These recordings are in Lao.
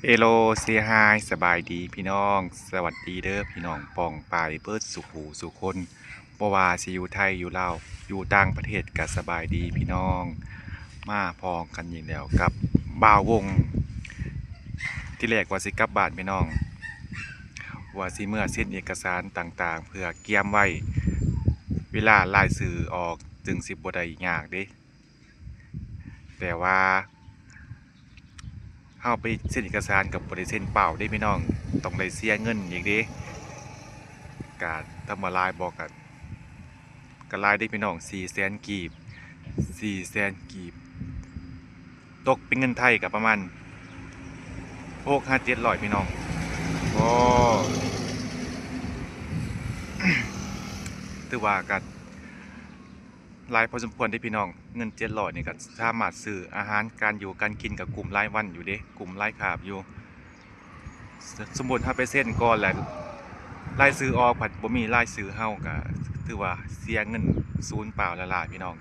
ເອໂລ ເຊຮາຍ ສະບາຍດີພີ່ນ້ອງ ສະຫວັດດີເດີພີ່ນ້ອງປ້ອງປາຍເບິດສູ່ຜູ້ສູ່ຄົນ ບໍ່ວ່າຊິຢູ່ໄທ ຢູ່ລາວ ຢູ່ຕ່າງປະເທດກະສະບາຍດີພີ່ນ້ອງ ມາພໍ້ກັນອີກແລ້ວກັບບ່າວວົງ. ທີແລກວ່າຊິກັບບ້ານພີ່ນ້ອງ ວ່າຊິເມືອເຊັນເອກະສານຕ່າງໆ ເພື່ອກຽມໄວ້ ເວລາລາຍຊື່ອອກຈຶ່ງຊິບໍ່ໄດ້ຍາກເດ້. ແຕ່ວ່າເຮົາໄປເຊັນເອກະສານກໍບໍ່ໄດ້ເຊັນເປົ່າເດ້ພີ່ນ້ອງ ຕ້ອງໄດ້ເສຍເງິນອີກເດ້. ກະຖາມວ່າຫຼາຍບໍ່ ກະ ກະຫຼາຍເດ້ພີ່ນ້ອງ ສີ່ແສນກີບ ສີ່ແສນກີບ ຕົກເປັນເງິນໄທກໍປະມານຫົກຫາເຈັດຮ້ອຍພີ່ນ້ອງ. ໂອ້ ຖືວ່າກໍ ຫຼາຍພໍສົມຄວນເດ້ພີ່ນ້ອງ ເງິນເຈັດຮ້ອຍນີ້ກໍສາມາດຊື້ອາຫານການຢູ່ການກິນກໍກຸ້ມລາຍວັນຢູ່ເດ້ ກຸ້ມລາຍຄາບຢູ່. ສົມມຸດເຮົາໄປເຊັນກ່ອນແລ້ວ ລາຍຊື່ອອກພັດບໍ່ມີລາຍຊື່ເຮົາກໍຖືວ່າເສຍເງິນສູນເປົ່າລ້າໆພີ່ນ້ອງ.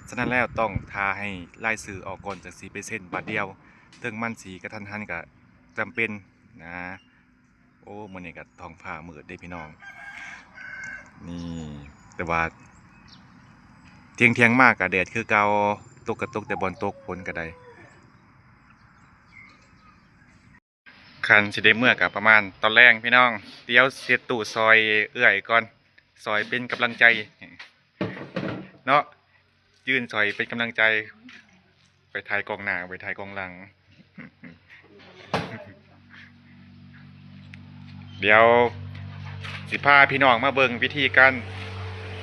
ສະນັ້ນແລ້ວຕ້ອງຖ້າໃຫ້ລາຍຊື່ອອກກ່ອນ ຈັ່ງຊິໄປເຊັນບາດດຽວ ເຖິງມັນຊິກະທັນຫັນກໍຈຳເປັນນະ. ໂອ້ ມື້ນີ້ກໍທ້ອງຟ້າມືດເດ້ພີ່ນ້ອງ ນີ້ ແຕ່ວ່າທ່ຽງໆມາກໍແດດຄືເກົ່າ ຕົກກໍຕົກແຕ່ບ່ອນຕົກ ຝົນກໍໄດ້. ຄັນຊິໄດ້ເມືອກໍປະມານຕອນແລງພີ່ນ້ອງ ດຽວເຮັດຕູ້ຊ່ອຍເອື້ອຍກ່ອນ ຊ່ອຍເປັນກຳລັງໃຈເນາະ. ຢືນຊ່ອຍເປັນກຳລັງໃຈ ໄປຖ່າຍກ້ອງໜ້າ ໄປຖ່າຍກ້ອງຫຼັງ. ດຽວຊິພາພີ່ນ້ອງມາເບິ່ງວິທີການ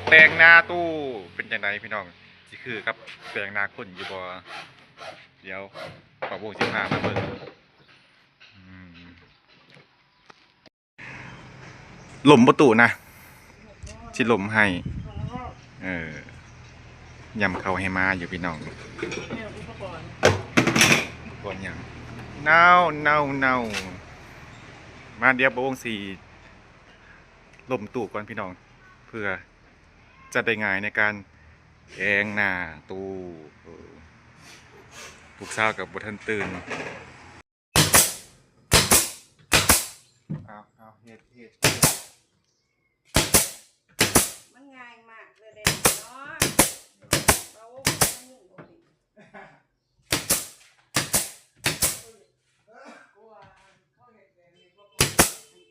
ແປງໜ້າຕູ້ເປັນຈັ່ງໃດພີ່ນ້ອງ ຊິຄືກັບແປງໜ້າຄົນຢູ່ບໍ່? ດຽວບ່າວວົງຊິພາມາເບິ່ງ. ອືມ ລົມບໍ່ຕູ້ນະ ຊິລົມໃຫ້ ເອີ ຢຳເຂົ້າໃຫ້ໝາຢູ່ພີ່ນ້ອງ. ອຸປະກອນຫຍັງ? ເນົ່າ ເນົ່າ ເນົ່າ. ມາ ດຽວບ່າວວົງຊິລົມຕູ້ກ່ອນພີ່ນ້ອງ ເພື່ອຈະໄດ້ງ່າຍໃນການແປງໜ້າຕູ້. ເອີ ລູກສາວກໍບໍ່ທັນຕື່ນ. ເອົາ ເອົາ ເຮັດ ເຮັດ ເຮັດ. ມັນງ່າຍມາກເລີຍເດ້ເນາະ ເບົາ ມັນຍິ່ງບໍ່ດີ. ເອົາອັນນີ້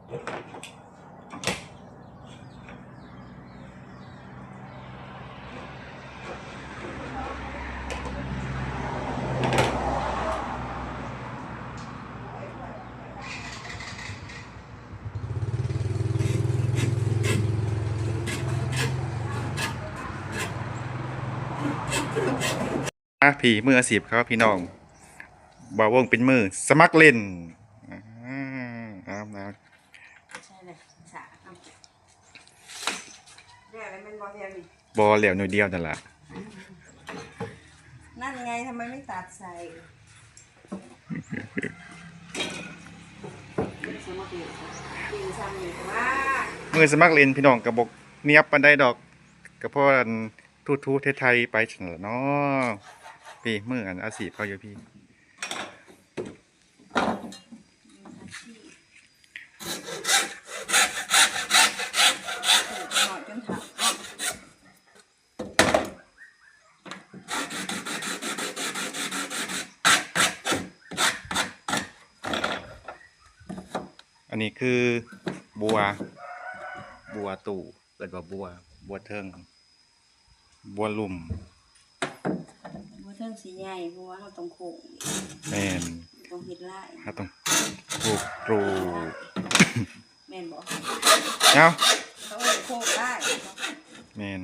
ອ່ະ ພີມືອາຊີບເຂົາພີ່ນ້ອງ ບ່າວວົງເປັນມືສະໝັກຫຼິ້ນ. ອ່າ ເອົາ ເອົາ ໃສ່ເລີຍ ສາ ເອົາ ແລ້ວແລ້ວແມ່ນບໍ່ ແຖວນີ້? ບໍ່ ແລ້ວໜ້ອຍດຽວນັ້ນລະ. ນັ້ນໄງ ທຳໄມໄມ່ຕັດໃສ່? ມືສະໝັກຫຼິ້ນພີ່ນ້ອງ ກະບໍ່ນຽບປານໃດດອກ ກະພໍອັນ ຖູໆໄຖໆໄປຊັ້ນລະເນາະ. ພີມືອັນອາຊີບເຂົາຢູ່ພີ້. ອັນນີ້ຄືບົວ ບົວຕູ້ ເອີ້ນວ່າບົວ ບົວເທິງ ບົວລຸ່ມ. ບົວເທິງຊິໃຫຍ່ ເພາະວ່າເຮົາຕ້ອງໂຄ້ງ. ແມ່ນ ຕ້ອງເຮັດລາຍ ເຮົາຕ້ອງໂຄ້ງ. ແມ່ນບໍ່? ເອົາ ເຂົາເອີ້ນໂຄ້ງລາຍ. ແມ່ນ.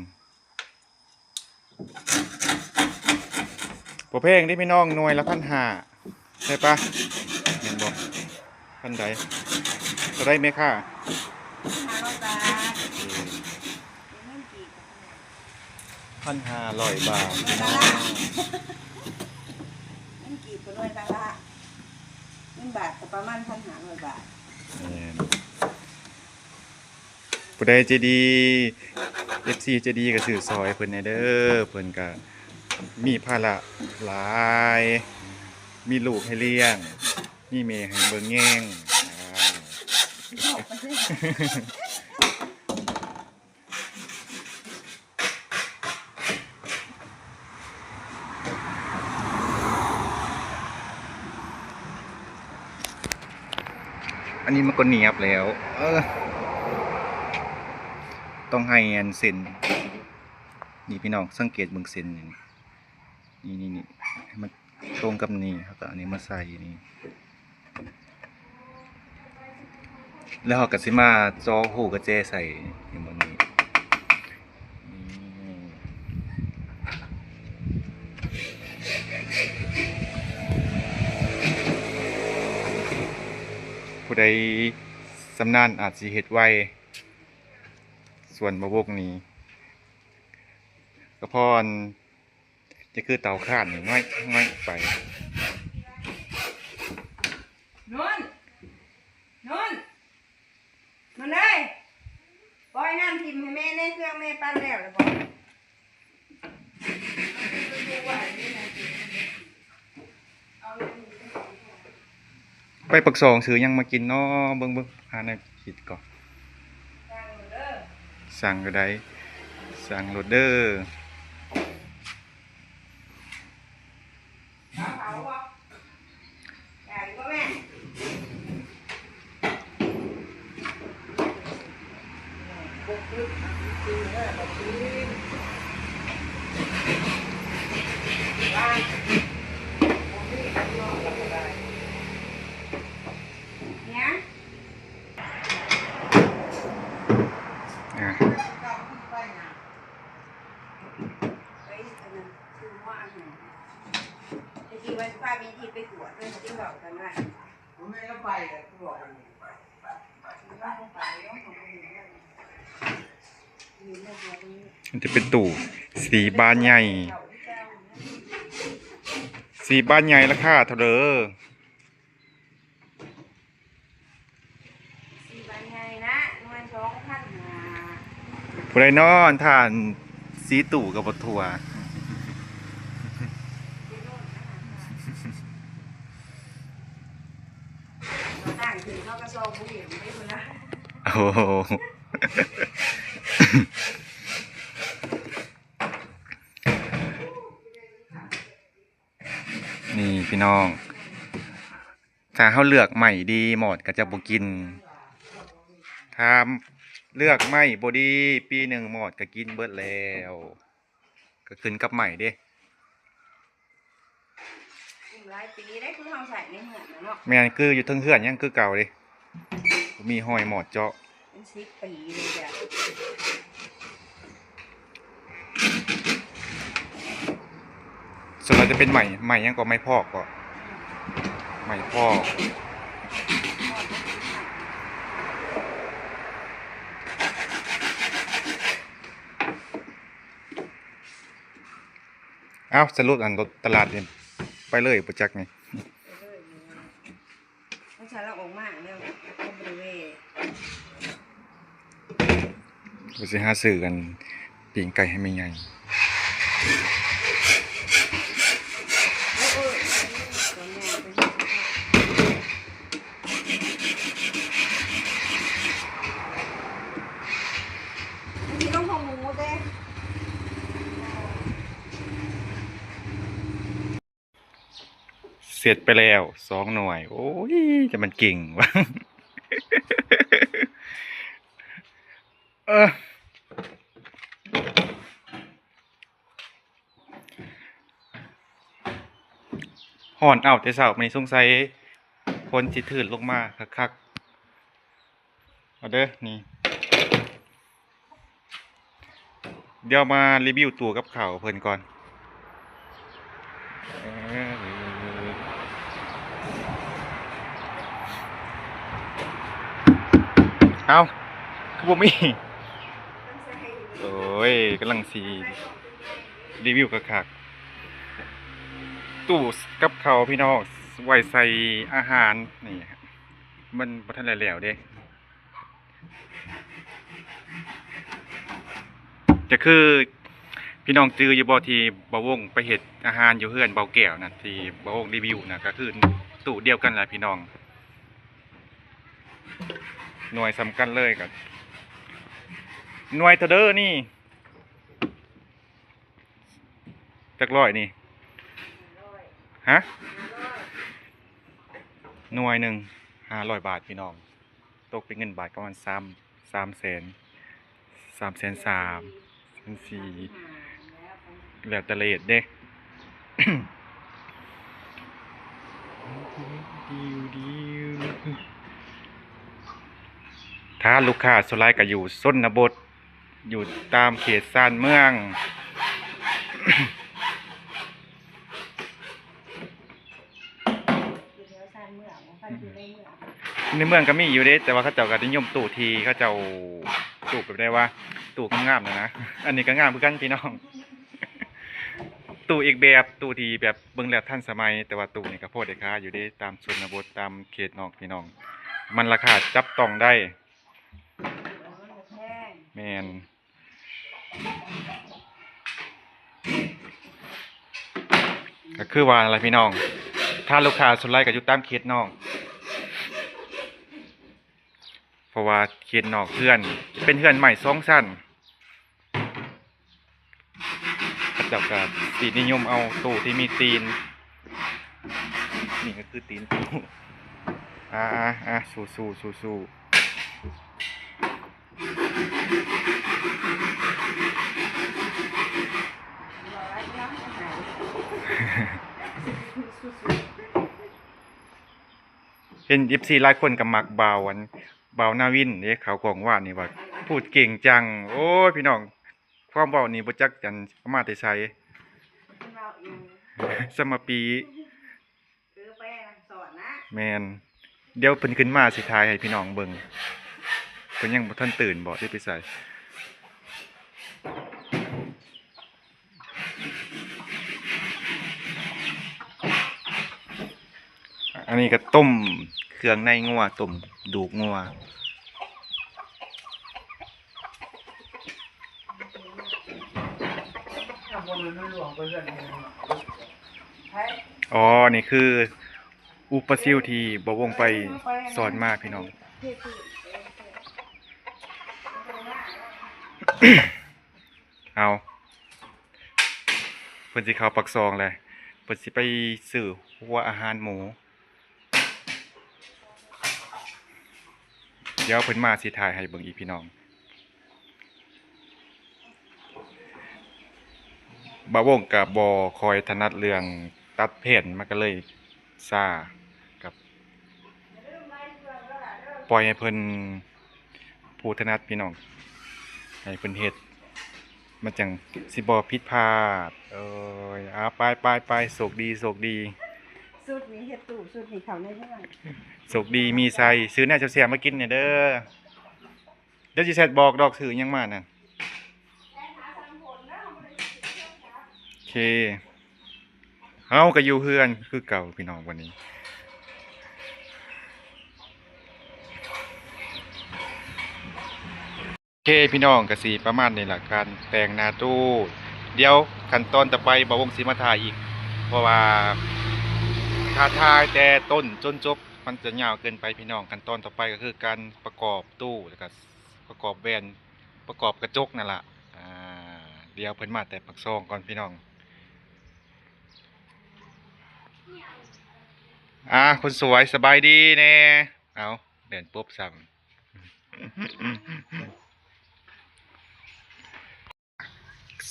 ບໍ່ແພງເດ້ພີ່ນ້ອງ ໜ່ວຍລະພັນຫ້າ ໃຊ່ປະ? ແມ່ນບໍ່? ພັນໃດ? ເທົ່າໃດແມ່ຄ້າ? ພັນຫ້າຮ້ອຍບາດ. ເອີ ເປັນເງິນກີບ ພັນຫ້າຮ້ອຍບາດ. ເງິນກີບກະໜ່ວຍລະ ເງິນບາດກະປະມານພັນຫ້າຮ້ອຍບາດ. ແມ່ນ. ຜູ້ໃດໃຈດີ ເອັຟຊີໃຈດີກະຊື້ຊ່ອຍເພິ່ນແດ່ເດີ ເພິ່ນກະມີພາລະຫຼາຍ ມີລູກໃຫ້ລ້ຽງ ມີແມ່ໃຫ້ເບິ່ງແຍງ. ອັນນີ້ມັນກໍໜຽບແລ້ວ ເອີ ຕ້ອງໃຫ້ອັນເສັ້ນ ນີ້ພີ່ນ້ອງ ສັງເກດເບິ່ງເສັ້ນນີ້ ນີ້ໆ ໃຫ້ມັນຕົງກັບນີ້ ເຮົາກະເອົານີ້ມາໃສ່ນີ້. ແລ້ວເຮົາກະຊິມາເຈາະຮູກະແຈໃສ່ ເຫັນບໍ່ນີ້ ນີ້. ຜູ້ໃດຊຳນານອາດຊິເຮັດໄວ ສ່ວນບ່າວວົງນີ້ກະພໍ ຈະຄືເຕົາຖ່ານນີ້ ງ່ອຍໆໄປ. ໂນນ ໂນນ ໂນນເອີຍ ປ່ອຍນ້ຳຖິ້ມໃຫ້ແມ່ແດ່ ເຄື່ອງແມ່ປັ່ນແລ້ວລະບໍ? ໄປປາກຊ່ອງຊື້ຫຍັງມາກິນເນາະ ເບິ່ງໆ ຫາແນວ ຄິດກ່ອນ ສັ່ງໂລດເດີ ສັ່ງໂລດເດີ. ມັນຈະເປັນຕູ້ ສີ່ບານໃຫຍ່ ສີ່ບານໃຫຍ່ ລາຄາເທົ່າເດີ? ສີ່ບານໃຫຍ່ນະ ໜ່ວຍສອງພັນຫ້າ. ຜູ້ໃດເນາະ ອັນທ່ານ ສີ່ຕູ້ກະບໍ່ທົ່ວ ຕັ້ງຂຶ້ນເຮົາກະຊອກບໍ່ເຫັນໄປພຸ້ນລະ. ໂອ້ໂຫ ນີ້ພີ່ນ້ອງ ຖ້າເຮົາເລືອກໄມ້ດີ ມອດກະຈະບໍ່ກິນ. ຖາມເລືອກໄມ້ບໍ່ດີ ປີໜຶ່ງມອດກໍກິນເບິດແລ້ວ ກໍຂຶ້ນກັບໄມ້ເດ້. ຫຼາຍປີໄດ້ ຄືເຮົາໃຊ້ໃນເຮືອນນະເນາະ. ແມ່ນ ຄືຢູ່ເທິງເຮືອນຍັງຄືເກົ່າເດ້ ບໍ່ມີຮອຍມອດເຈາະ ເປັນສິບປີເລີຍຈ້ະ. ສ່ວນຫຼາຍຈະເປັນໄມ້ ໄມ້ຫຍັງເກາະ ໄມ້ພອກເກາະ ໄມ້ພອກ. ເອົ້າ ສະຫຼຸບອັນ ລົດຕະຫຼາດນີ້ໄປເລີຍບໍ່ຈັກນີ້. ເພາະວ່າລາວອອກມາແລ້ວ ເຮົາບໍ່ໄດ້ແວ່. ວ່າຊິຫາຊື້ອັນ ປີ້ງໄກ່ໃຫ້ແມ່ໃຫຍ່. ເສັດໄປແລ້ວສອງໜ່ວຍ. ໂອ້ຍ ຈະມັນເກັ່ງວະ ເອີ. ຮ້ອນເອົ້າແຕ່ເຊົ້າ ມື້ນີ້ສົງໄສຝົນຊິຖືດລົງມາຄັກໆ. ເອົາເດີ ນີ້ ດຽວມາຣີວິວຕູ້ກັບເຂົ້າເພິ່ນກ່ອນ. ເອີ ເອົ້າ ຄືບໍ່ມີ? ໂອ້ຍ ກຳລັງຊິຣີວິວຄັກໆ ຕູ້ກັບເຂົ້າພີ່ນ້ອງ ໄວ້ໃສ່ອາຫານນີ້ ມັນບໍ່ທັນໄດ້ແລ້ວເດ້. ຈະຄືພີ່ນ້ອງຈື່ຢູ່ບໍ່ ທີ່ບ່າວວົງໄປເຮັດອາຫານຢູ່ເຮືອນບ່າວແກ້ວນະ ທີ່ບ່າວວົງຣີວິວນະ ກະຄືຕູ້ດຽວກັນແຫຼະພີ່ນ້ອງ ໜ່ວຍສ່ຳກັນເລີຍ. ກະໜ່ວຍເທົ່າເດີນີ້? ຈັກຮ້ອຍນີ້? ຮະ? ໜ່ວຍໜຶ່ງຫ້າຮ້ອຍບາດພີ່ນ້ອງ ຕົກເປັນເງິນບາດປະມານສາມ ສາມແສນ ສາມແສນສາມ ແສນສີ່ ແລ້ວແຕ່ເລດເດ້. ຖານລູກຄ້າສ່ວນຫຼາຍກໍຢູ່ຊົນນະບົດ ຢູ່ຕາມເຂດຊານເມືອງ. ຢູ່ແຖວຊານເມືອງ ບໍ່ ຄັນຢູ່ໃນເມືອງ ໃນເມືອງກໍມີຢູ່ເດ້ ແຕ່ວ່າເຂົາເຈົ້າກໍນິຍົມຕູ້ທີ່ເຂົາເຈົ້າ ຕູ້ແບບໃດວະ ຕູ້ງາມໆ ຫັ້ນນະ. ອັນນີ້ກໍງາມຄືກັນພີ່ນ້ອງ ຕູ້ອີກແບບ ຕູ້ທີ່ແບບເບິ່ງແລ້ວທັນສະໄໝ ແຕ່ວ່າຕູ້ນີ້ກໍພໍໄດ້ຂາຍຢູ່ເດ້ ຕາມຊົນນະບົດ ຕາມເຂດນອກພີ່ນ້ອງ ມັນລາຄາຈັບຕ້ອງໄດ້. ແມ່ນ ກໍຄືວ່ານັ້ນແຫຼະພີ່ນ້ອງ ຖານລູກຄ້າສ່ວນຫຼາຍກໍຢູ່ຕາມເຂດນອກ ເພາະວ່າເຂດນອກເຮືອນເປັນເຮືອນໄມ້ສອງຊັ້ນ ເຂົາເຈົ້າກໍຊິນິຍົມເອົາຕູ້ທີ່ມີຕີນ. ນີ້ກໍຄືຕີນຕູ້. ອ່າໆໆ ສູ້ໆ ສູ້ໆ. ເຫັນເອັຟຊີຫຼາຍຄົນກໍມັກບ່າວ ອັນ ບ່າວນາວິນເດ້ ເຂົ້າກ້ອງວານນີ້ວ່າ ພູດເກັ່ງຈັງ. ໂອ້ຍ ພີ່ນ້ອງ ຄວາມເວົ້ານີ້ບໍ່ຈັກ ອັນ ເອົາມາແຕ່ໃສ ເພິ່ນເວົ້າເອງ ສຳມະປີ. ເອີ ໄປສອນນະ. ແມ່ນ ດຽວເພິ່ນຂຶ້ນມາຊິຖ່າຍໃຫ້ພີ່ນ້ອງເບິ່ງ ເພິ່ນຍັງບໍ່ທັນຕື່ນບໍ ຫຼືໄປໃສ? ອັນນີ້ກໍຕົ້ມເຄື່ອງໃນງົວ ຕົ້ມດູກງົວ. ອໍ ນີ້ຄືອຸປະສິວທີ່ບ່າວວົງໄປສອນມາພີ່ນ້ອງ. ເອົາ ເພິ່ນຊິເຂົ້າປາກຊ່ອງແຫຼະ ເພິ່ນຊິໄປຊື້ຫົວອາຫານໝູ. ດຽວເພິ່ນມາຊິຖ່າຍໃຫ້ເບິ່ງອີກພີ່ນ້ອງ. ບ່າວວົງກະບໍ່ຄ່ອຍຖະໜັດເລື່ອງຕັດແຜ່ນ ມັນກະເລີຍຊ້າ ກະປ່ອຍໃຫ້ເພິ່ນຜູ້ຖະໜັດພີ່ນ້ອງ ໃຫ້ເພິ່ນເຮັດ ມັນຈັ່ງຊິບໍ່ຜິດພາດ. ເອີຍ ອາ ໄປໆໆ ໂຊກດີ ໂຊກດີ ຊຸດນີ້ເຮັດຕູ້ ຊຸດນີ້ເຂົ້າໃນເຮືອນ ໂຊກດີມີໄຊ. ຊື້ແນວແຊບໆມາກິນແດ່ເດີ. ດຽວຊິແຊັດບອກດອກ ຊື້ຫຍັງມານັ້ນ. ໂອເຄ ເຮົາກໍຢູ່ເຮືອນຄືເກົ່າພີ່ນ້ອງ ວັນນີ້. ໂອເຄພີ່ນ້ອງ ກໍຊິປະມານນີ້ລະ ການແຕ່ງໜ້າຕູ້. ດຽວຂັ້ນຕອນຕໍ່ໄປ ບ່າວວົງຊິມາຖ່າຍອີກ ເພາະວ່າຖ້າຖ່າຍແຕ່ຕົ້ນຈົນຈົບ ມັນຈະຍາວເກີນໄປພີ່ນ້ອງ. ຂັ້ນຕອນຕໍ່ໄປກໍຄືການປະກອບຕູ້ ແລ້ວກໍປະກອບແວ່ນ ປະກອບກະຈົກນັ້ນລະ. ອາ ດຽວເພິ່ນມາແຕ່ປາກຊ່ອງກ່ອນພີ່ນ້ອງ. ອາ ຄົນສວຍ ສະບາຍດີແດ່. ເອົາ ແດນປົບຊ້ຳ.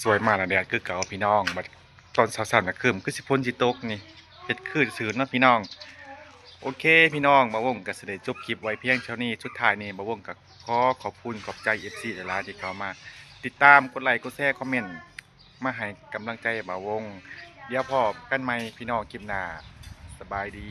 ສວຍມາແລ້ວ ແດດຄືເກົ່າພີ່ນ້ອງ. ບັດຕອນເຊົ້າໆນະ ຄຶ້ມ ຄືຊິຝົນຊິຕົກນີ້ ເຮັດຄືຊື່ເນາະພີ່ນ້ອງ. ໂອເຄພີ່ນ້ອງ ບ່າວວົງກໍຊິໄດ້ຈົບຄລິບໄວ້ພຽງເທົ່ານີ້. ສຸດທ້າຍນີ້ ບ່າວວົງກໍຂໍຂອບຄຸນຂອບໃຈເອັຟຊີຫຼາຍໆ ທີ່ເຂົ້າມາຕິດຕາມ ກົດໄລ ກົດແຊ ຄອມເມັນ ມາໃຫ້ກຳລັງໃຈບ່າວວົງ. ດຽວພໍ້ກັນໃໝ່ພີ່ນ້ອງ ຄລິບໜ້າ. ສະບາຍດີ.